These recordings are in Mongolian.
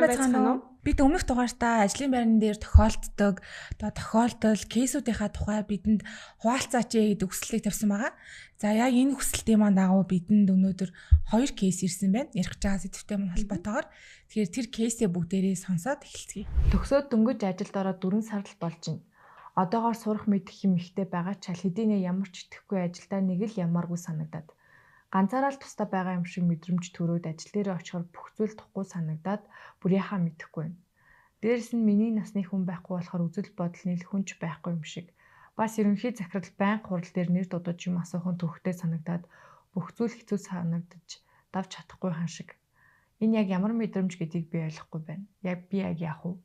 Сайн байцгаана уу? Бид өмнөх дугаартаа ажлын байран дээр тохиолддог одоо тохиолдол кейсүүдийнхаа тухай бидэнд хуваалцаач гэдэг хүсэлтийг тавьсан байгаа. За яг энэ хүсэлтийн маань дагуу бидэнд өнөөдөр 2 кейс ирсэн байна. Ярих гэж байгаа сэдвтэй маань холбоотойгоор. Тэгэхээр тэр кейсээ бүгдээрээ сонсоод эхэлцгээе. Төгсөөд дөнгөж ажилд ороод 4 сар л болж байна. Одоогоор сурах мэдэх юм ихтэй байгаа ч аль хэдийнэ ямар ч итгэхгүй ажилдаа нэг л ямааргүй санагдаад. Ганцаараа л тусдаа байгаа юм шиг мэдрэмж төрөөд ажил дээрээ очихоор бүх зүйл тухгүй санагдаад бүр яхаа мэдэхгүй байна. Дээрэс нь миний насны хүн байхгүй болохоор үзэл бодол нийлэх хүн ч байхгүй юм шиг. Бас ерөнхий захирал байнга хурал дээр нэр дуудаж юм асуух нь төвхтэй санагдаад бүх зүйл хэцүү санагдаж давж чадахгүй хан шиг. Энэ яг ямар мэдрэмж гэдгийг би ойлгохгүй байна. Яг би яг яах вэ?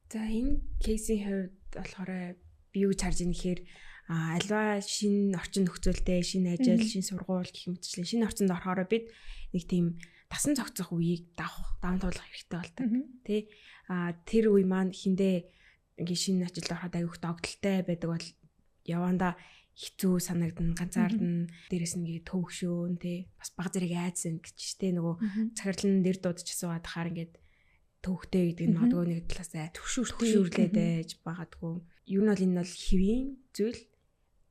За энэ кейсийн хувьд болохоор би юу гэж харж ийн гэхээр альва шинэ орчин нөхцөлтэй, шинэ ажил, шинэ сургууль гэх мэтчлэн шинэ орчинд орохороо бид нэг тийм тасан зохицох үеийг даван туулах хэрэгтэй болдог. Тэ? Тэр үе маань хиндэ ингээ шинэ ажилд ороход аягүй догдолтой байдаг бол явандаа хэцүү санагдана, ганцаардна, дээрэс нь ингээ төвөгшөөн, тэ? Бас баг зэрэг айдсан гэж штэ нөгөө захирал нь нэр дуудаж асуугаад хахаар ингээд төвөгтэй гэдэг нь магадгүй нэг талаасаа төвшөөрлээд байж магадгүй. Ер нь бол энэ бол хэвийн зүйл.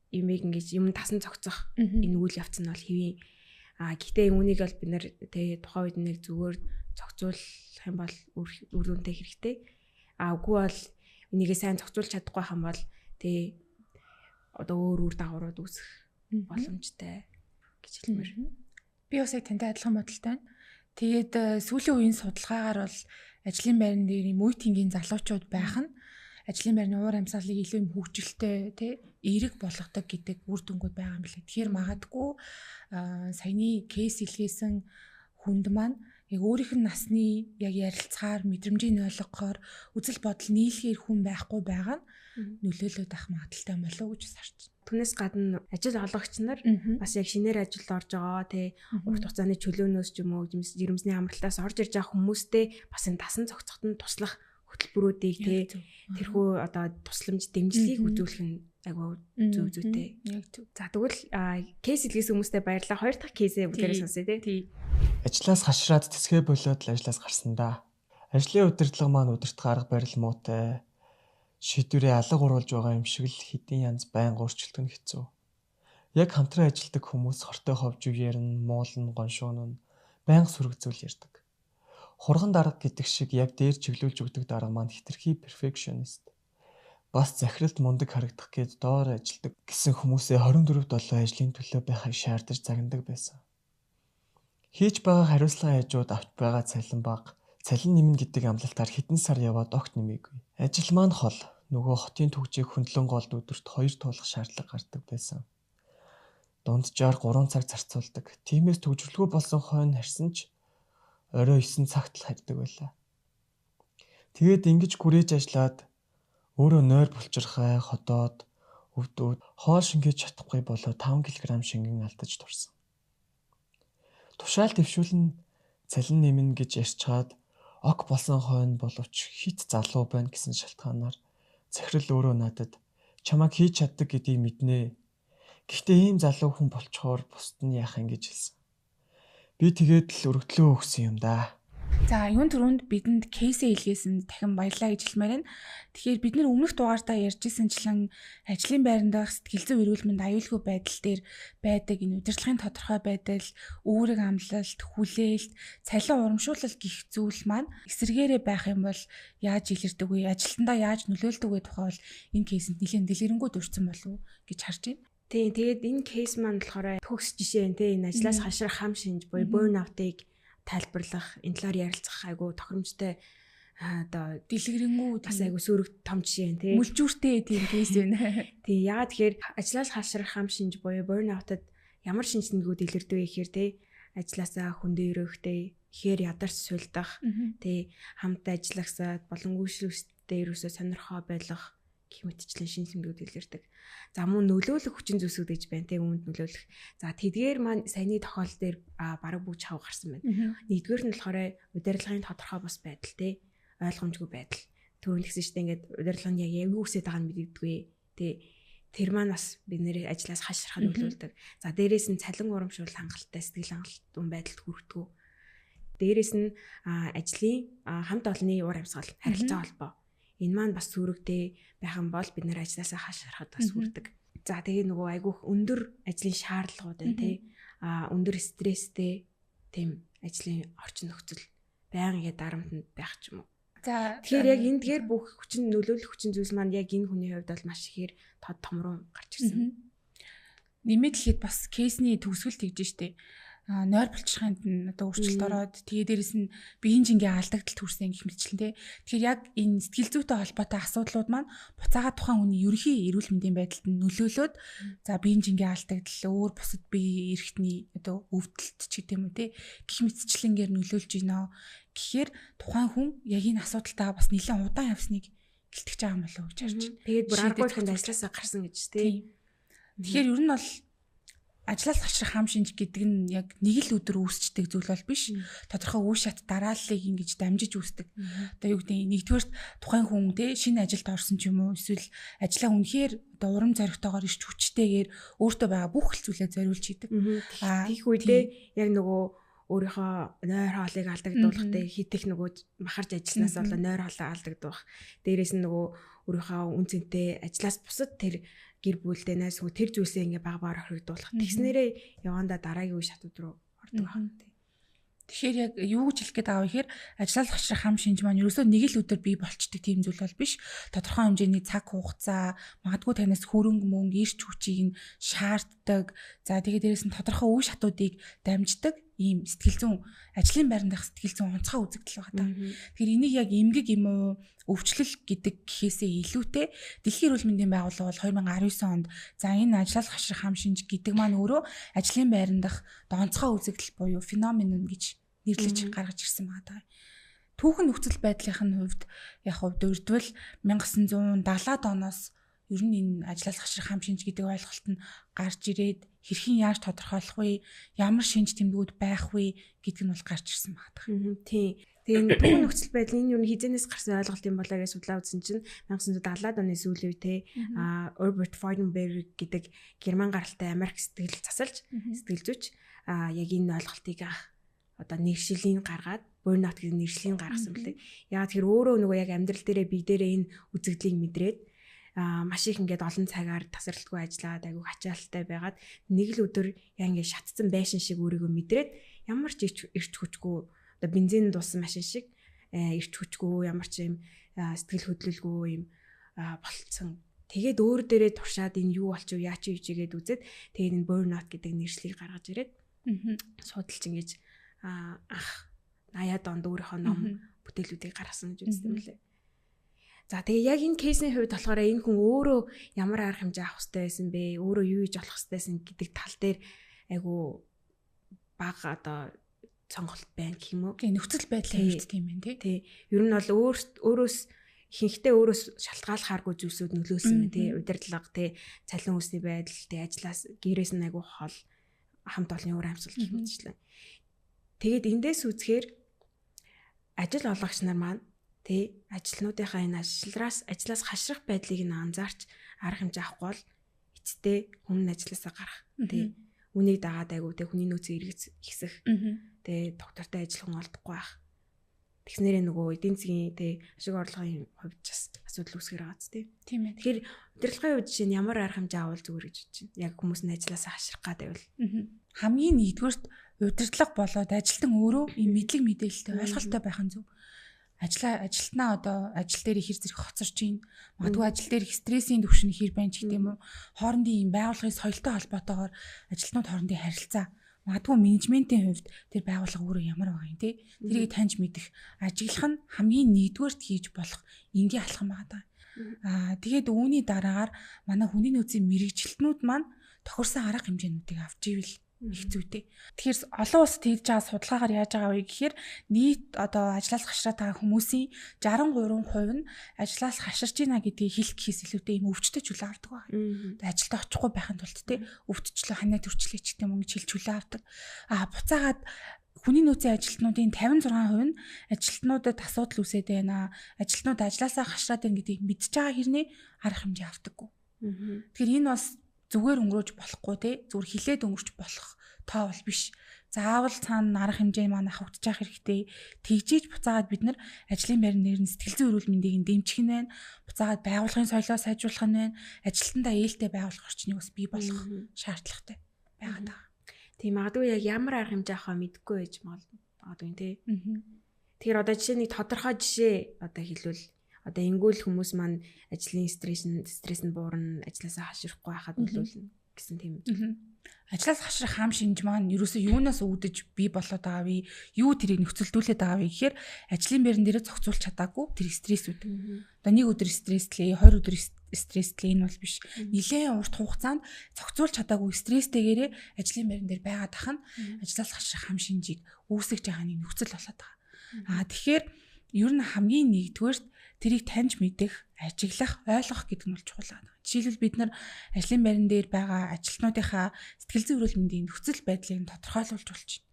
Юмыг ингэж юм тасан зохицох энэ үйл явц нь бол хэвийн. Гэхдээ үүнийг бол бид нэр тэ тухайн үед нэг зүгээр зохицуулах юм бол үр дүнтэй хэрэгтэй. Үгүй бол энийгээ сайн зохицуулж чадахгүй хам бол тэ одоо өөр үр дагаврууд үүсэх боломжтой гэж хэлмээр. Би бас яг тантай адилхан бодолтой байна. Тэгээд сүүлийн үеийн судалгаагаар бол ажлын байран дээр юм үе тэнгийн залуучууд байх нь ажлын байрны уур амьсгалыг илүү юм хөгжилтэй тий эерэг болгодог гэдэг үр дүнгууд байгаа юм билээ. Тэгэхээр магадгүй саяны кейс илгээсэн хүнд маань яг өөрийнх нь насны яг ярилцахаар мэдрэмжийг ойлгохоор үзэл бодол нийлэхээр хүн байхгүй байгаа нь нөлөөлөд ах магадaltaй болов уу гэж харж байна. Түүнээс гадна ажил олгогч нар бас яг шинээр ажилд орж байгаа тий урт хугацааны чөлөөнөөс ч юм уу жирэмсний амралтаас орж ирж байгаа хүмүүстэй бас энэ тасан зохицоход нь туслах хөтөлбөрүүдийг тий тэрхүү одоо тусламж дэмжлэгийг үзүүлэх нь айгүй зөв зүйтэй. За тэгвэл кейс илгээсэн хүмүүстээ баярлалаа. Хоёр дахь кейсээ бүгдээрээ сонсъё тий. Ажлаас хашраад тэсгээ болоод л ажлаас гарсан да. Ажлын удирдлага маань удирдах арга барил муутай. Шийдвэрээ алга уруулж байгаа юм шиг л хэдийн янз байнга өөрчлөлт нь хэцүү. Яг хамтран ажилладаг хүмүүс хортой ховж үеэр нь муулна, гоншууна, байнга сөрөг зүйл ярьдаг. Хурган дарга гэдэг шиг яг дээр чиглүүлж өгдөг дарга маань хэтэрхий perfectionist. Бас захиралд мундаг харагдах гээд доор ажилладаг гэсэн хүмүүсээ 24/7 ажлын төлөө байхыг шаардаж загнадаг байсан. Хийж байгаа хариуцлагын хажууд авч байгаа цалин бага, цалин нэмнэ гэдэг амлалтаар хэдэн сар яваад огт нэмээгүй. Ажил маань хол, нөгөө хотын түгжээг хөндлөн голд өдөрт 2 туулах шаардлага гардаг байсан. Дунджаар 3 цаг зарцуулдаг. Тиймээс төгжрлгүй болсон хойно харсан ч орой 9 цагт л харьдаг байлаа. Тэгээд ингэж гүрээж ажиллаад өөрөө нойр булчирхай, ходоод, өвдөөд хоол шингээж чадахгүй болоо 5 кг шингэн алдаж турсан. Тушаал дэвшүүлэн цалин нэмнэ гэж ярьчхаад ок болсон хойно боловч хит залуу байна гэсэн шалтгаанаар захирал өөрөө надад чамайг хийж чаддаг гэдгийг мэднэ. Гэхдээ ийм залуу хүн болчхоор бусд нь яах юм гэж хэлсэн. Би тэгээд л өргөдлөө өгсөн юм да. За юун түрүүнд бидэнд кейсээ илгээсэн дахин баярлалаа гэж хэлмээр байна. Тэгэхээр бид нэр өмнөх дугаартаа ярьжсэнчлэн ажлын байранд байх сэтгэл зүйн эрүүл мэнд аюулгүй байдал дээр байдаг энэ удирдлагын тодорхой байдал, үүрэг амлалт, хүлээлт, цалин урамшуулал гих зүйл маань эсэргээрээ байх юм бол яаж илэрдэг вэ? Ажилтнаа яаж нөлөөлдөг вэ тухай бол энэ кейсэнд нэлээд дэлгэрэнгүй дурдсан болов уу гэж харж байна. Тийм, тэгээд энэ кейс маань болохоор төгс жишээ нь энэ ажлаас хашрах хам шинж буюу burnout-ыг тайлбарлах, энэ талаар ярилцах айгүй тохиромжтой одоо дэлгэрэнгүй бас айгүй сөрөг том жишээ нь тий. Мүлжүүртэй тийм кейс байна. Тийм, яагаад тэгэхээр ажлаас хашрах хам шинж буюу burnout-ад ямар шинж тэмдгүүд илэрдэг вэ гэхээр тий ажлаасаа хөндөө өрөөхтэй, ихээр ядарч сулдах, тий хамт ажиллагсаад болонгүйшлүүстэй ерөөсөө сонирхоо байлгах гэх мэтчлэн шинж тэмдгүүд илэрдэг. За мөн нөлөөлөх хүчин зүйлсүүд гэж байна те үүнд нөлөөлөх. За тэдгээр маань саяны тохиолдол дээр бараг бүгд чав гарсан байна. Нэгдүгээр нь болохоор удирдлагын тодорхой бус байдал те ойлгомжгүй байдал. Түрүүн тэгсэн чинь ингээд удирдлага нь яг юу хүсэж байгааг нь мэддэггүй те. Тэр маань бас бид нэр ажлаас хашрахад нөлөөлдөг. За дээрээс нь цалин урамшуул хангалттай сэтгэл хангалуун байдалд хүрдэггүй. Дээрээс нь ажлын хамт олонны уур амьсгал, харилцаа холбоо. Энэ маань бас сүүрэгтэй байх юм бол бид нэр ажлаасаа хашгирахад бас хүрдэг. За тэгээ нөгөө айгүйх өндөр ажлын шаардлагууд байна тий. Өндөр стресстэй тийм ажлын орчин нөхцөл байнга ингэ дарамтанд байх ч юм уу. За тэгэхээр яг эндгээр бүх хүчин нөлөөлөх хүчин зүйлс маань яг энэ хүний хувьд бол маш ихээр тод томруу гарч ирсэн. Нэмээд хэлэхэд бас кейсний төгсгөл тэгж штэ. Нойр булчирхайнд нь одоо өөрчлөлт ороод тэгээ дээрэс нь биеийн жингийн алдагдал төрсэн гэх мэтчлэн те. Тэгэхээр яг энэ сэтгэл зүйтэй холбоотой асуудлууд маань буцаагаа тухайн хүний ерөнхий эрүүл мэндийн байдалд нь нөлөөлөөд за биеийн жингийн алдагдал өөр бусад бие эрхтний одоо өвдөлт ч гэдэм үү те гэх мэтчлэнгээр нөлөөлж гинэ. Тэгэхээр тухайн хүн яг энэ асуудалтайгаа бас нэлээд удаан явсныг гэлтгэж байгаа юм болов уу гэж харж байна. Тэгээд бүр аргагүй ихэнд ажилласаа гарсан гэж те. Тэгэхээр ер нь бол ажлаас хашрах хам шинж гэдэг нь яг нэг л өдөр үүсчдэг зүйл бол биш. Тодорхой үе шат дарааллыг ингэж дамжиж үүсдэг. Одоо юу гэдэг нь нэгдүгээрт тухайн хүн те шинэ ажилд орсон ч юм уу эсвэл ажлаа үнэхээр одоо урам зоригтойгоор ирч хүчтэйгээр өөртөө байгаа бүх л зүйлээ зориулж хийдэг. Тийх үедээ яг нөгөө өөрийнхөө нойр хоолыг алдагдуулах те хитэх нөгөө махарч ажилласнаас болоо нойр хоолоо алдагдуулах. Дээрээс нь нөгөө өөрийнхөө үн цэнтэй ажлаас бусад тэр гэр бүлдээ найз хүү тэр зүйлсээ ингээ баг багаар хоригдуулах. Тэгснээрээ явандаа дараагийн үе шатууд руу ордог байна. Тэгэхээр яг юу гэж хэлэх гээд байгаа вэ гэхээр ажлаас хашрах хам шинж маань ерөөсөө нэг л өдөр бий болчдөг тийм зүйл бол биш. Тодорхой хэмжээний цаг хугацаа, магадгүй танаас хөрөнгө мөнгө, ирч хүчийг нь шаарддаг. За тэгээ дээрээс нь тодорхой үе шатуудыг дамждаг ийм сэтгэл зүйн ажлын байран дах сэтгэл зүйн онцгой үзэгдэл байгаа даа. Тэгэхээр энийг яг эмгэг юм уу өвчлөл гэдэг гэхээсээ илүүтэй Дэлхийн эрүүл мэндийн байгууллага бол 2019 онд за энэ ажлаас хашрах хам шинж гэдэг маань өөрөө ажлын байран дах онцгой үзэгдэл буюу феномен гэж нэрлэж гаргаж ирсэн байгаа даа. Түүхэн нөхцөл байдлын хувьд яг хувьд урдвал 1970-аад оноос ер нь энэ ажлаас хашрах хам шинж гэдэг ойлголт нь гарч ирээд хэрхэн яаж тодорхойлох вэ, ямар шинж тэмдгүүд байх вэ гэдэг нь бол гарч ирсэн байна. Тийм. Тэгээ энэ түүхэн нөхцөл байдлын энэ юу хизэнээс гарсан ойлголт юм болоо гэж судлаа үзсэн чинь 1970-аад оны сүүлийн үе те Herbert Freudenberg гэдэг герман гаралтай Америк сэтгэл засалж, сэтгэл зүйч яг энэ ойлголтыг анх одоо нэршилийн гаргаад burnout гэдэг нэршлийн гаргасан мөлий. Яг тэр өөрөө нөгөө яг амьдрал дээрээ бие дээрээ энэ үзэгдлийг мэдрээд маш их ингээд олон цагаар тасралтгүй ажиллаад айгүй ачаалттай байгаад нэг л өдөр яа ингээд шатцсан байшин шиг өөрийгөө мэдрээд ямар ч эрч хүчгүй одоо бензин дууссан машин шиг эрч хүчгүй ямар ч юм сэтгэл хөдлөлгүй юм болцсон. Тэгээд өөр дээрээ туршаад энэ юу болчих вэ яа чи юу чигээд үзээд тэгээд энэ burnout гэдэг нэршлийг гаргаж ирээд судалж ингэж анх 80-аад онд өөрийнхөө ном бүтээлүүдийг гаргасан гэж үзсэн юм лээ. За тэгээ яг энэ кейсийн хувьд болохоор энэ хүн өөрөө ямар арга хэмжээ авах хэрэгтэй байсан бэ? Өөрөө юу хийж болох хэрэгтэй байсан гэдэг тал дээр айгүй бага одоо сонголт байна гэх юм уу? Тийм нөхцөл байдлын хувьд тийм байна тий. Тий. Ер нь бол өөрөөс ихэнхдээ өөрөөс шалтгааллахааргүй зүйлсүүд нөлөөлсөн байна тий. Удирдлага тий, цалин үүсний байдал тий, ажлаас гэрээс нь айгүй хол хамт олонны уур амьсгал гэх мэтчлэн. Тэгээд эндээс үзэхээр ажил олгогч нар маань тий ажилтнуудынхаа энэ ажлаас хашрах байдлыг нь анзаарч арга хэмжээ авахгүй бол эцэстээ хүн нь ажилласаа гарах тий үнийг дагаад айгуу тий хүний нөөцийн эргэц ихсэх тий доктортой ажил хүн олдохгүй байх. Тэгснээрээ нөгөө эдийн засгийн тий ашиг орлогын хувьд ч бас асуудал үүсгэр байгаа ч тий. Тийм ээ. Тэгэхээр удирдлагын хувьд жишээ нь ямар арга хэмжээ авал зүгээр гэж бодож байна. Яг хүмүүс нь ажилласаа хашрах гад байвал. Хамгийн нэгдүгээрт удирдлага болоод ажилтан өөрөө ийм мэдлэг мэдээлэлтэй ойлголттой байх нь зөв. Ажилтнаа одоо ажил дээр хэр зэрэг хоцорч байна. Магадгүй ажил дээр их стрессийн түвшин хэр байна ч гэдэм үү. Хоорондын ийм байгууллагын соёлтой холбоотойгоор ажилтнууд хоорондын харилцаа, магадгүй менежментийн хувьд тэр байгууллага өөрөө ямар байгаа юм те. Тэрийг таньж мэдэх, ажиглах нь хамгийн нэгдүгээрт хийж болох энгийн алхам байгаа. Тэгээд үүний дараагаар манай хүний нөөцийн мэрэгжилтнүүд маань тохирсон арга хэмжээнүүдийг авч ивэл их зүйтэй. Тэгэхээр олон улсад хийж байгаа судалгаагаар яаж байгаа вэ гэхээр нийт одоо ажлаас хашраад байгаа хүмүүсийн 63% нь ажлаас хаширч байна гэдгийг хэлэх гэхээс илүүтэй ийм өвчтөй чөлөө авдаг байна. Ажилдаа очихгүй байхын тулд те өвдчлөө ханаа төрчлээ ч гэдэг юм ингэж хэл чөлөө авдаг. Буцаагаад хүний нөөцийн ажилтнуудын 56% нь ажилтнуудад асуудал үүсээд байна. Ажилтнууд ажлаасаа хашраад байна гэдгийг мэдж байгаа хэрнээ арга хэмжээ авдаггүй. Тэгэхээр энэ бас зүгээр өнгөрөөж болохгүй те зүгээр хилээд өнгөрч болох тоо бол биш. Заавал цаана арга хэмжээ маань авагдчих хэрэгтэй. Тэгжиж буцаагаад бид нар ажлын байран дээр нь сэтгэл зүйн эрүүл мэндийг нь дэмжих нь байна. Буцаагаад байгууллагын соёлоо сайжруулах нь байна. Ажилтнаа ээлтэй байгуулах орчныг бас бий болгох шаардлагатай байгаад байгаа. Тийм, магадгүй яг ямар арга хэмжээ авахаа мэдэхгүй байж магадгүй тий. Тэгэхээр одоо жишээ нэг тодорхой жишээ одоо хэлбэл одоо ингүүл хүмүүс маань ажлын стресс нь буурна, ажлаасаа хашгирахгүй байхад нөлөөлнө гэсэн тийм. Ажлаас хашрах хам шинж маань ерөөсөө юунаас үүдэж бий болоод байгаа вэ? Юу тэрийг нөхцөлдүүлээд байгаа вэ гэхээр ажлын байран дээрээ зохицуулж чадаагүй тэр стрессүүд. Одоо нэг өдөр стресслээ, хоёр өдөр стресслээ энэ бол биш. Нилээн урт хугацаанд зохицуулж чадаагүй стресстэйгээрээ ажлын байран дээр байгаад ах нь ажлаас хашрах хам шинжийг үүсгэж байгаа нэг нөхцөл болоод байгаа. Аа тэгэхээр ер нь хамгийн нэгдүгээрт тэрийг таньж мэдэх, ажиглах, ойлгох гэдэг нь бол чухал байна. Жишээлбэл бид нар ажлын байран дээр байгаа ажилтнуудынхаа сэтгэл зүйн эрүүл мэндийн нөхцөл байдлыг тодорхойлуулж болчихно.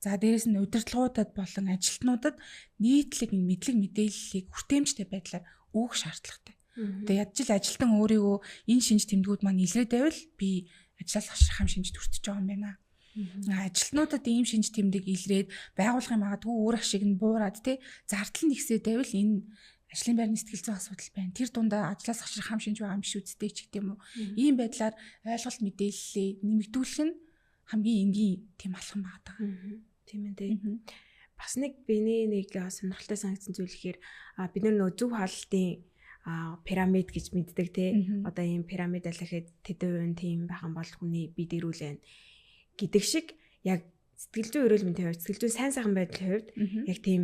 За дээрэс нь удирдлагуудад болон ажилтнуудад нийтлэг мэдлэг мэдээллийг хүртээмжтэй байдлаар өгөх шаардлагатай. Тэгээ ядч л ажилтан өөрийгөө энэ шинж тэмдгүүд маань илрээд байвал би ажлаас хашрах хам шинж төртөж байгаа юм байна. Ажилтнуудад ийм шинж тэмдэг илрээд байгууллагын магадгүй үр ашиг нь буураад те зардал нь ихсээд байвал энэ ажлын байрны сэтгэл зүйн асуудал байна. Тэр дундаа ажлаас хашрах хам шинж байгаа юм биш үсттэй ч гэдэм үү. Ийм байдлаар ойлголт мэдээллээ нэмэгдүүлэх нь хамгийн энгийн тийм алхам байгаа. Тийм ээ тий. Бас нэг биний нэг сонирхолтой санагдсан зүйл гэхээр бид нар нөгөө зөв хаалтын пирамид гэж мэддэг тий. Одоо ийм пирамид алхахад тэдэн үн тийм байх юм бол хүний бие дэрүүлэн гэдэг шиг яг сэтгэл зүйн эрүүл мэндийн хувьд, сэтгэл зүйн сайн сайхан байдлын хувьд яг тийм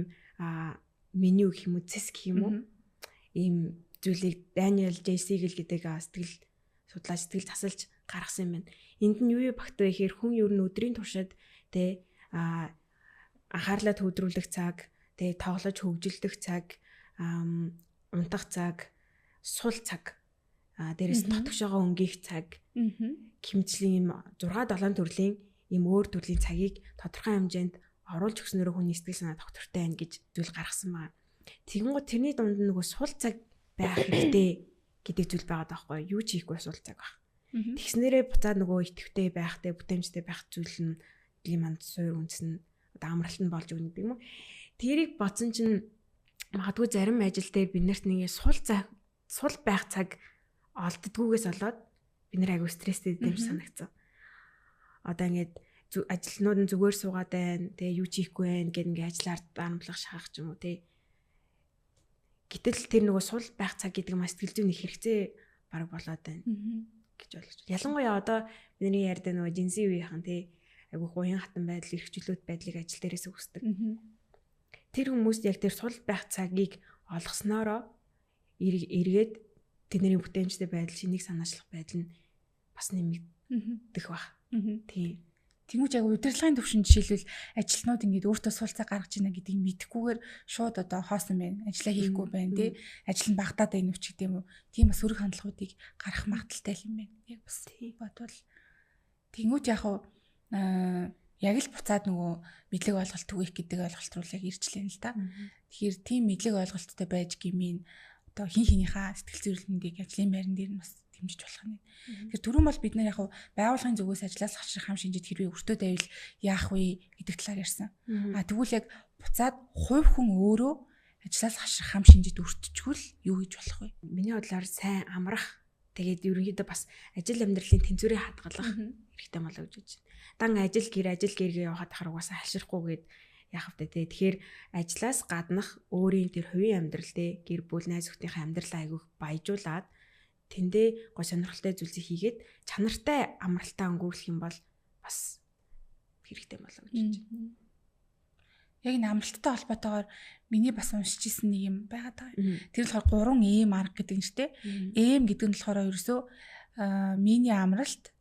меню гэх юм уу, цэс гэх юм уу ийм зүйлийг Daniel J. Siegel гэдэг сэтгэл судлаач, сэтгэл засалж гаргасан юм байна. Энд нь юу багтав гэхээр хүн ер нь өдрийн туршид тэ анхаарлаа төвлөрүүлэх цаг, тэ тоглож хөгжилдөх цаг, унтах цаг, сул цаг, дээрээс нь дотгошоогоо өнгөх цаг, хэмжлийн ийм 6 7 төрлийн ийм өөр төрлийн цагийг тодорхой хэмжээнд оруулж өгснөөрөө хүний сэтгэл санаа тогтвортой байна гэж зүйл гаргасан байна. Тэгэнгүүт тэрний дунд нь нөгөө сул цаг байх хэрэгтэй гэдэг зүйл байгаа даахгүй юу? Ч хийхгүй сул цаг байх. Тэгснээрээ буцаад нөгөө идэвхтэй байхтай, бүтээмжтэй байх зүйл нь бие манд суур үндэс нь одоо амралт нь болж өгнө юм уу? Тэрийг бодсон чинь магадгүй зарим ажил дээр бид нарт нэг сул цаг, сул байх цаг олддгүйгээс болоод бид нар айгүй стресстэй юм шиг санагдсан. Одоо ингээд ажилтнууд нь зүгээр суугаад байна, тэгээ юу ч хийхгүй байна гэд ингээ ажиллаар дарамтлах шахах ч юм уу тий. Гэтэл тэр нөгөө сул байх цаг гэдэг нь сэтгэл зүйн хэрэгцээ бараг болоод байна гэж ойлгож байна. Ялангуяа одоо бидний ярьдаг нөгөө жинсийн үеийнхэн тий айгүй гуян хатан байдал, эрхчлөөт байдлыг ажил дээрээс үүсдэг. Тэр хүмүүст яг тэр сул байх цагийг олгосноороо эргээд тэдний бүтээмжтэй байдал, шинийг санаачлах байдал нь бас нэмэгдэх баг. Тийм. Тэнгүүч яг удирдлагын төвшин жишээлбэл ажилтнууд ингээд өөртөө сул цаг гаргаж ийна гэдгийг мэдэхгүйгээр шууд одоо хоосон байна, ажиллаа хийхгүй байна тий. Ажил нь багтаад байна уу ч гэдэм үү. Тийм бас сөрөг хандлагуудыг гаргах магадaltaй юм байна. Яг бас бодвол тэнгүүч яг яг л буцаад нөгөө мэдлэг ойлголт түгээх гэдэг ойлголт руу яг ирчлээ л та. Тэгэхээр тийм мэдлэг ойлголттой байж гимийн одоо хин хинийхээ сэтгэл зүйн эрүүл мэндийг ажлын байран дээр нь бас дэмжиж болох нь. Тэгэхээр түрүүн бол бид нэр яг байгууллагын зүгээс ажлаас хашрах хам шинжид хэрвээ өртөө тавил яах вэ гэдэг талаар ярьсан. А тэгвэл яг буцаад хувь хүн өөрөө ажлаас хашрах хам шинжид өртчихвэл юу хийж болох вэ? Миний бодлоор сайн амрах, тэгээд ерөнхийдөө бас ажил амьдралын тэнцвэрийг хадгалах хэрэгтэй болоо гэж бодож байна. Дан ажил гэр ажил гэргээ явахад тахаар угаасаа хашрахгүй гээд яах вэ те. Тэгэхээр ажлаас гаднах өөрийн тэр хувийн амьдрал те, гэр бүл, найз нөхдөдийнхээ амьдралаа айгүйх баяжуулаад тэндээ гоо сонирхолтой зүйлсийг хийгээд чанартай амралтаа өнгөрүүлэх юм бол бас хэрэгтэй болоо гэж бодож байна. Яг энэ амралттай холбоотойгоор миний бас уншиж исэн нэг юм байгаад байгаа. Тэр болохоор 3 эм арга гэдэг нь шүү дээ. Эм гэдэг нь болохоор ерөөсөө мини амралт,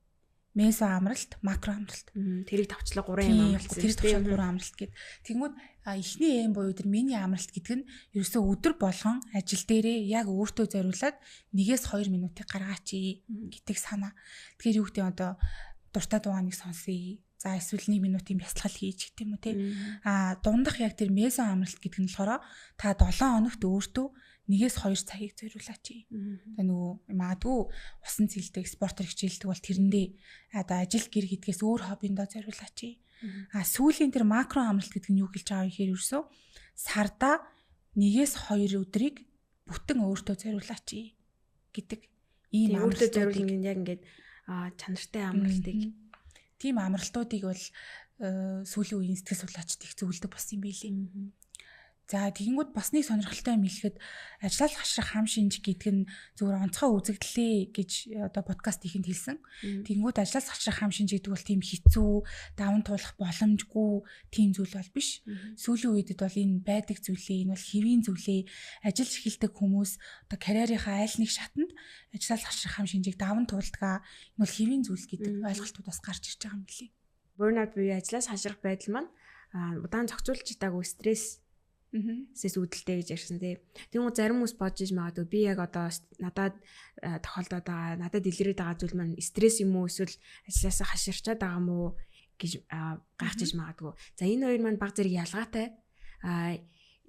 месо амралт, макро амралт. Тэрийг тавчлаа 3 эм амралт. Тэр тавчлаа 3 амралт гэд. Тэнгүүд эхний эм буюу тэр мини амралт гэдэг нь ерөөсөө өдөр болгон ажил дээрээ яг өөртөө зориулаад 1-2 минутыг гаргаач гэдэг санаа. Тэгэхээр юу гэдэг одоо дуртай дуугааныг сонсъё. За эсвэл 1 минутын бясалгал хийж гэх юм уу те. А дундах яг тэр месо амралт гэдэг нь болохоор та 7 хоногт өөртөө 1-2 цагийг зориулаач. Тэгээ нөгөө магадгүй усан цэлдэг, спортоор хичээлдэг бол тэрэндээ одоо ажил гэр гэдгээс өөр хоббиндоо зориулаач. А сүүлийн тэр макро амралт гэдэг нь юу хэлж байгаа вэ гэхээр ерөөсөө сарда 1-2 өдрийг бүтэн өөртөө зориулаач гэдэг ийм өөртөө зориулна нь яг ингээд чанартай амралтыг тийм амралтуудыг бол сүүлийн үеийн сэтгэл судлаачид их зөвлөдөг болсон юм билээ. За тэгэнгүүт бас нэг сонирхолтой юм хэлэхэд ажиллал хашрах хам шинж гэдэг нь зүгээр онцгой үзэгдлээ гэж одоо подкаст ихэнд хэлсэн. Тэгэнгүүт ажиллал хашрах хам шинж гэдэг бол тийм хэцүү, даван туулах боломжгүй тийм зүйл бол биш. Сүүлийн үедэд бол энэ байдаг зүйлээ, энэ бол хэвийн зүйлээ ажиллаж эхэлдэг хүмүүс одоо карьерийнхаа аль нэг шатанд ажиллал хашрах хам шинжийг даван туулдаг. Энэ бол хэвийн зүйл гэдэг ойлголтууд бас гарч ирж байгаа юм билээ. Burnout буюу ажиллаас хашрах байдал маань удаан зохицуулж чадаагүй стресс Сэс үүдэлтэй гэж ярьсан тий. Тэгвэл зарим хүмүүс бодож иж магадгүй би яг одоо надад тохиолдоод байгаа, надад илрээд байгаа зүйл маань стресс юм уу эсвэл ажилласаа хаширчаад байгаа юм уу гэж гайхаж иж магадгүй. За энэ хоёр маань баг зэрэг ялгаатай.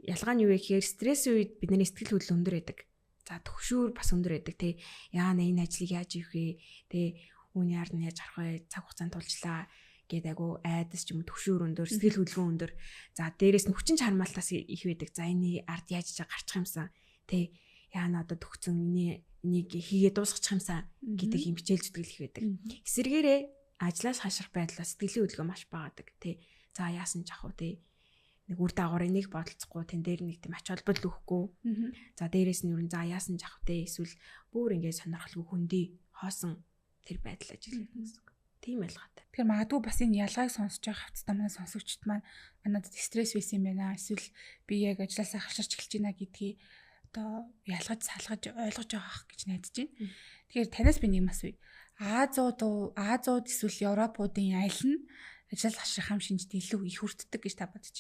Ялгаа нь юу вэ гэхээр стресс үед бидний сэтгэл хөдлөл өндөр байдаг. За төгшүүр бас өндөр байдаг тий. Яана энэ ажлыг яаж хийх вэ? Тий. Үүний ард нь яаж гарах вэ? Цаг хугацаанд тулжлаа гээд айгу айдас ч юм уу төгшүүр өндөр, сэтгэл хөдлөлгөө өндөр. За дээрээс нь хүчин чармаалтаас их байдаг. За энэ ард яаж ч гарчих юмсан. Тэ яана одоо төгцөн энийг хийгээ дуусгачих юмсан гэдэг юм хичээл зүтгэл их байдаг. Эсвэргээрээ ажлаас хашрах байдлаа сэтгэлийн хөдөлгөөн маш бага байдаг. Тэ за яасан ч ах уу тэ нэг үр дагаврыг нэг бодолцохгүй тэн дээр нэг тийм ач холбогдол өгөхгүй. За дээрээс нь юу н за яасан ч ах вэ эсвэл бүр ингээд сонирхолгүй хөндий хоосон тэр байдал ажиллах гэсэн үг. Тийм ялгаатай. Тэгэхээр магадгүй бас энэ ялгааг сонсож байгаа хавцтай манай сонсогчд маань надад стресс байсан юм байна. Эсвэл би яг ажилласаа хаширч эхэлж байна гэдгийг одоо ялгаж салгаж ойлгож байгаа ах гэж найдаж байна. Тэгэхээр танаас би нэг асууя. Азууд эсвэл Европуудын аль нь ажил хашрах хам шинжид илүү их хүртдэг гэж та бодож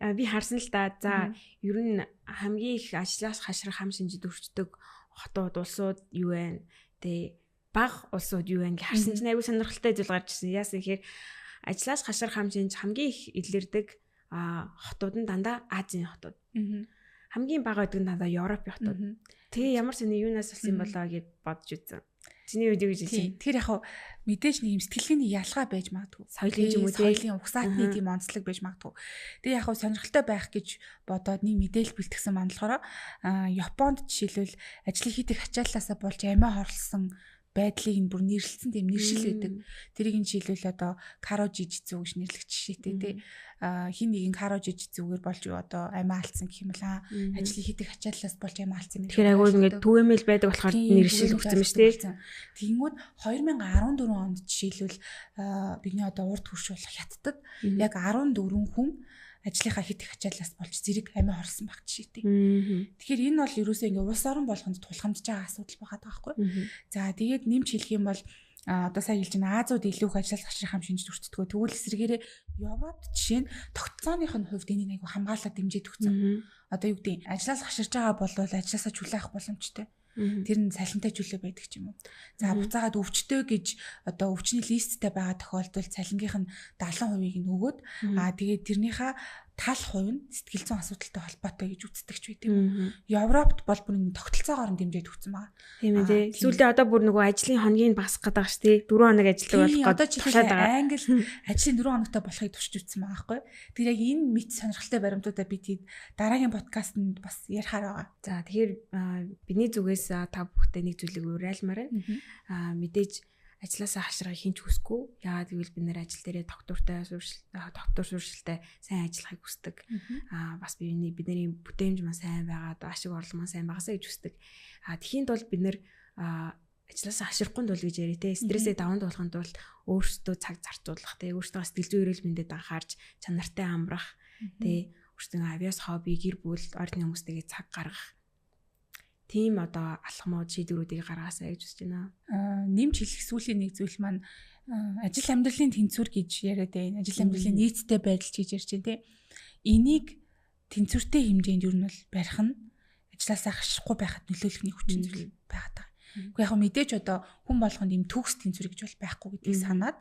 байна? Би харсан л да. За ер нь хамгийн их ажлаас хашрах хам шинжид өрчдөг хотууд, улсууд юу вэ? Тэ баг улсууд юу вэ гэж харсан чинь айгүй сонирхолтой зүйл гарч ирсэн. Яасан гэхээр ажлаас хашрах хам шинж хамгийн их илэрдэг хотууд нь дандаа Азийн хотууд. Хамгийн бага байдаг нь дандаа Европын хотууд. Тэгээ ямар сони юунаас болсон юм болоо гэж бодож үзсэн. Чиний үед юу гэж хэлсэн? Тэгэхээр яг мэдээж нэг юм сэтгэлгээний ялгаа байж магадгүй. Соёлын ч юм уу соёлын угсаатны тийм онцлог байж магадгүй. Тэгээ яг сонирхолтой байх гэж бодоод нэг мэдээлэл бэлтгэсэн маань болохоор Японд жишээлбэл ажлын хийдэг ачааллаасаа болж амиа хорлсон байдлыг нь бүр нэрлэлсэн тийм нэршил байдаг. Тэрийг нь жишээлбэл одоо каро жижицүү гэж нэрлэх жишээтэй тий. Хин нэгэн каро жижицүүгээр болж одоо амиа алдсан гэх юм бол ажлын хийдэг ачааллаас болж амиа алдсан юм. Тэгэхээр агуу ингээд түгээмэл байдаг болохоор нэршил өгсөн юм шүү дээ. Тэгэнгүүт 2014 онд жишээлбэл бидний одоо урд хөрш болох Хятадд яг 14 хүн ажлынхаа хит их ачааллаас болж зэрэг амиа хорсон байх жишээтэй. Тэгэхээр энэ бол ерөөсөө ингээ улс орон болгонд тулгамдж байгаа асуудал байгаа байхгүй. За тэгээд нэмж хэлэх юм бол одоо сая хэлж байна Азууд илүү их ажлаас хашрах хам шинж дүртдгөө. Тэгвэл эсрэгээрээ Европт жишээ нь тогтолцооных нь хувьд энийг айгу хамгаалаад дэмжиж өгсөн. Одоо юу гэдэг ажлаас хаширж байгаа бол ажлаасаа чөлөө авах боломжтой. Тэр нь цалинтай чөлөө байдаг ч юм уу. За буцаагаад өвчтөө гэж одоо өвчний листтэй байгаа тохиолдолд цалингийнх нь 70%-ийг нь өгөөд тэгээд тэрнийхээ тал хувь нь сэтгэл зүйн асуудалтай холбоотой гэж үздэг ч байдаг юм. Европт бол бүр энэ тогтолцоогоор нь дэмжиж өгсөн байгаа. Тийм ээ. Сүүлдээ одоо бүр нөгөө ажлын хоногийг багасгах гэдэг шүү дээ. 4 хоног ажилладаг болох гэдэг. Одоо жишээлбэл Англи ажлын 4 хоногтой болохыг туршиж үзсэн байгаа байхгүй. Тэр яг энэ мэд сонирхолтой баримтуудаа би тэд дараагийн подкастт бас ярихаар байгаа. За тэгэхээр бидний зүгээс та бүхтэй нэг зүйлийг уриалмаар байна. Мэдээж ажлаасаа хашрахыг хэн ч хүсэхгүй. Яагаад гэвэл бид нэр ажил дээрээ доктортой доктор сууршилтай сайн ажиллахыг хүсдэг. Бас бидний бүтээмж маань сайн байгаа, ашиг орлого маань сайн байгаасаа гэж хүсдэг. Тэхийн тулд бид нэр ажлаасаа хашрахгүй тул гэж яриа те. Стрессээ даван туулахын тулд өөрсдөө цаг зарцуулах те, өөрсдөө сэтгэл зүйн эрүүл мэндэд анхаарч чанартай амрах те, өөрсдөө авиас хобби, гэр бүл, орны хүмүүстэйгээ цаг гаргах. Тийм одоо алхмууд шийдвэрүүдийг гаргаасаа гэж үзэж байна. Нэмж хэлэх сүүлийн нэг зүйл маань ажил амьдралын тэнцвэр гэж яриад байна. Ажил амьдралын нийцтэй байдал гэж ярьж байна те. Энийг тэнцвэртэй хэмжээнд ер нь бол барих нь ажлаасаа хашихгүй байхад нөлөөлөх нэг хүчин зүйл байгаад байгаа. Гэхдээ яг мэдээж одоо хүн болгонд ийм төгс тэнцвэр гэж бол байхгүй гэдгийг санаад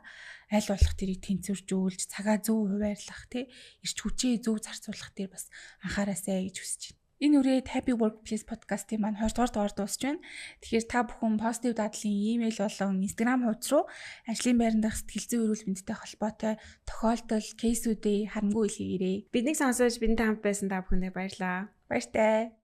аль болох тэрийг тэнцвэржүүлж цагаа зөв хуваарлах те, эрч хүчээ зөв зарцуулах дээр бас анхаараасай гэж хүсэж байна. Энэ үрээд Happy Workplace podcast-ийн маань 2 дугаар дугаар дуусч байна. Тэгэхээр та бүхэн positive дадлын имэйл болон Instagram хуудас руу ажлын байран дахь сэтгэл зүйн эрүүл мэндтэй холбоотой тохиолдол, кейсүүдээ харамгүй илгээгээрэй. Биднийг сонсож бидэнтэй хамт байсан та бүхэндээ баярлалаа. Баяртай.